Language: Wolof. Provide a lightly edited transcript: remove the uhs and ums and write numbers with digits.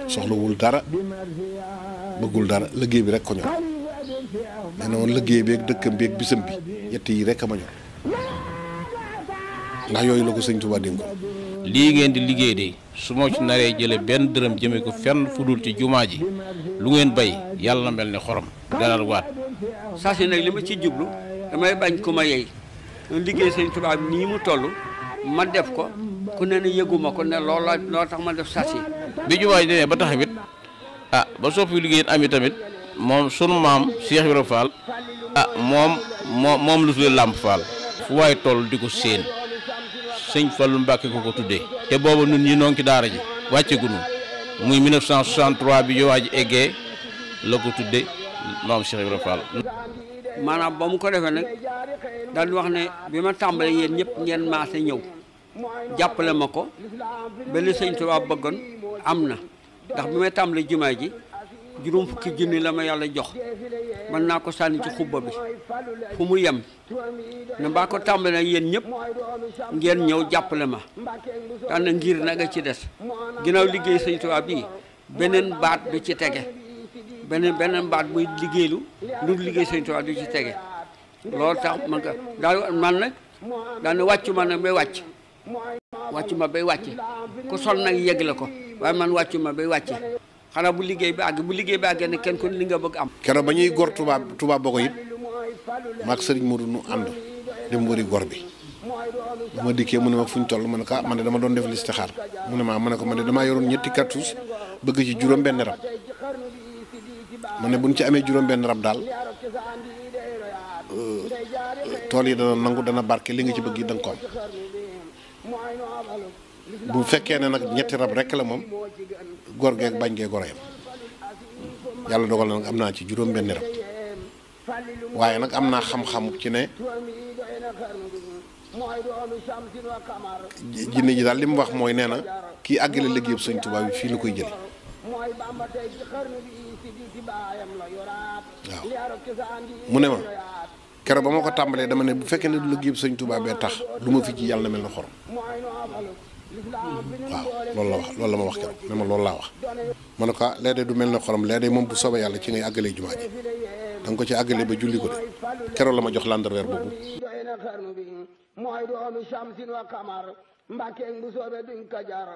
soxlawul dara bëggul dara liggéey bi rek ko ñor nee na woon liggéey bi ak dëkkam bi ak bisam bi yett yi rek a ma ñor ndax yooyu la ko sëñ Tuubaa dénk ko lii ngeen di liggéey de su ma ci naree jële benn dërëm jëme ko fenn fu dul ci jumaa ji lu ngeen bay yàlla na mel ne xorom dalal waat saa si nag li ma ci jublu damay bañ ku ma yey liggéey sëñ Tuubaa nii mu toll ma def ko ku ne yëguma ko ne loolu tax ma def saa si bi jumaa ji demee ba taxawit ba soppi liggéey am tamit moom sunu maam Cheikh Ibrahima Fall moom lu tuddee Lamp Fall fu waaye toll di ko séen sëñ Fallu Mbàkke ko tuddee te booba nun ñi noo ngi ci daara ji wàcce gunu muy 1963 bi jumaa ji eggee la ko tuddee maam Cheikh Ibrahima Fall. maanaam ba mu ko defee nag daal di wax ne bi ma tàmbalee yéen ñëpp ngeen maase ñëw jàppale ma ko ba li sëñ Tuubaa bëggoon am na ndax bi may tàmbalee jumaa ji juróom fukki junni la ma yàlla jox mën naa ko sànni ci xubba bi fu mu yem ne baa ko tàmbalee yéen ñëpp ngeen ñëw jàppale ma daan na ngir nag a ci des ginnaaw liggéey sëñ Tuubaa bii beneen baat du ci tege beneen baat buy liggéeylu lu liggéey sëñ Tuubaa du ci tege loolu tax man ka daal man nag daane wàccu ma nag bay wàcc ku sol nag yëg la ko waaye man wàccu ma bay wàcc xanaa bu liggéey bi àggee ne kenn ku li nga bëgg am. keroog ba ñuy gor Touba Bogo it maag sëriñ Modou nu ànd dem wëri gor bi ba ma dikkee mu ne ma fu ñu toll ma ne ko man de dama doon def listixaar mu ne ma ne ko man de damaa yoroon ñetti cartouche bëgg ci juróom-benn rab ma ne buñ ci amee juróom-benn rab daal tool yi dana nangu dana barke li nga ci bëgg yi da nga ko am bu fekkee ne nag ñetti rab rek la moom góor geeg bañ gee goro yam yàlla dogal na nag am naa ci juróom-benn rab waaye nag am naa xam-xam ci ne jinne ji daal li mu wax mooy nee na kii àggale liggéeyub sëñ Tuubaa bi fii la koy jële waaw mu ne ma keroog ba ma ko tàmbalee dama ne bu fekkee ne du liggéeyub sëñ Tuubaa bee tax lu ma fi ci yàlla na mel na xorom waaw loolu la ma wax keroog ne ma loolu laa wax ma ne ko léeg-léeg du mel ne xorom léeg-léeg moom bu soobee yàlla ci ngay àggalee jumaa ji da nga ko ci àggalee ba julli ko de keroog la ma jox landarweer boobu mooy doomi Shamsin wa Kamar Mbàkke bu soobee duñ ko jar